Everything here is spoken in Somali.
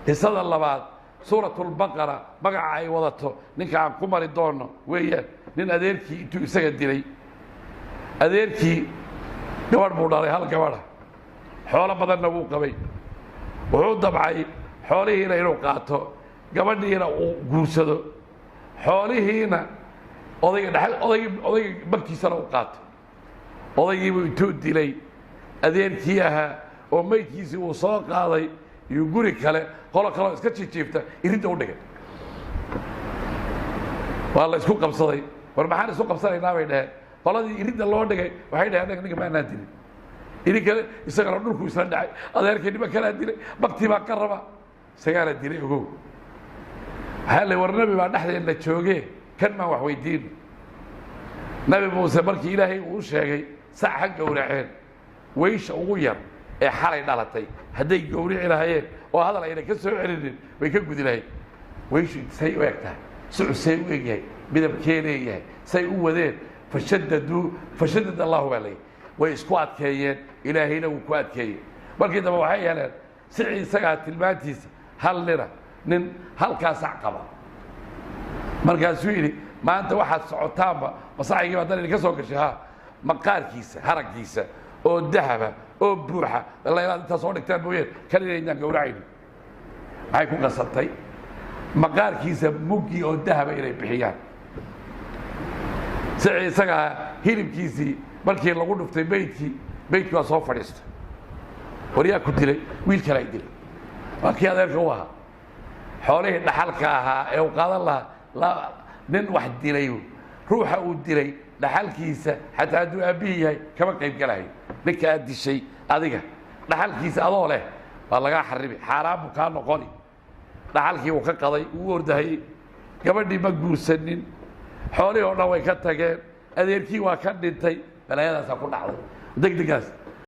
Qisada labaad, Suuratulbaqara magaca ay wadato ninka aan ku mari doonno weeyaan. Nin adeerkii intuu isaga dilay, adeerkii gabadh buu dhalay, hal gabadha, xoolo badanna wuu qabay. Wuxuu dabcay xoolihiina inuu qaato, gabadhiina uu guursado, xoolihiina odayga dhex odayg odayga magtiisana u qaato. Odaygiibuu intuu dilay adeerkii ahaa oo maydkiisii uu soo qaaday iyo guri kale, qolo kaleo iska jiijiifta irinta u dhigay. Waa la isku qabsaday. War maxaan isu qabsanaynaa, bay dhaheen. Qoladii iridda loo dhigay waxay dhaheen, annaga ninka maanaan dilin, idinkale isagana dhulku isla dhacay, adeerkii niman kalaa dilay, baktii baan ka rabaa, isagaana dilay. Ogow, waxaa la war nabi baa dhexdeenna joogee, kan maan wax weydiino. Nabi Muuse markii Ilaahay uu sheegay sac ha gowraceen, weysha ugu yar ee xalay dhalatay hadday gowrici lahaayeen oo hadal ayna ka soo celinin, way ka gudi lahayd. Weyshu say u eg tahay, sucu say u egyahay, midabkee leeyahay, say u wadeen, fashadaduu, fashadad Allahu baa layidhi, way isku adkeeyeen, Ilaahayna wuu ku adkeeyey. Markii dambe waxay heleen sicii isagaa tilmaantiisa hal nina, nin halkaa sac qaba. Markaasuu yidhi, maanta waxaad socotaanba masacaygii baa dan idinka soo gashay, ha maqaarkiisa, haraggiisa oo dahaba oo buuxa alla inaad intaa soo dhigtaan mooyeen kan inaydaan gowracaynin. Maxay ku qasabtay? Maqaarkiisa muggi oo dahaba inay bixiyaan. Sicii isagaa hilibkiisii markii lagu dhuftay meydkii, meydkii waa soo fadhiistay. Waryaa ku dilay? Wiil kalaa dilay, waa kii adeerka u ahaa. Xoolihii dhaxalka ahaa ee uu qaadan lahaa, nin wax dilay, ruuxa uu dilay dhaxalkiisa xataa hadduu aabbihii yahay kama qayb galahayo. Ninka aad dishay adiga dhaxalkiisa adoo leh waa lagaa xarimi, xaaraan buu kaa noqoni. Dhaxalkii uu ka qaday, uu ordahayey, gabadhii ma guursanin, xoolihii oo dhan way ka tageen, adeerkii waa ka dhintay, balaayadaasaa ku dhacday degdegaas.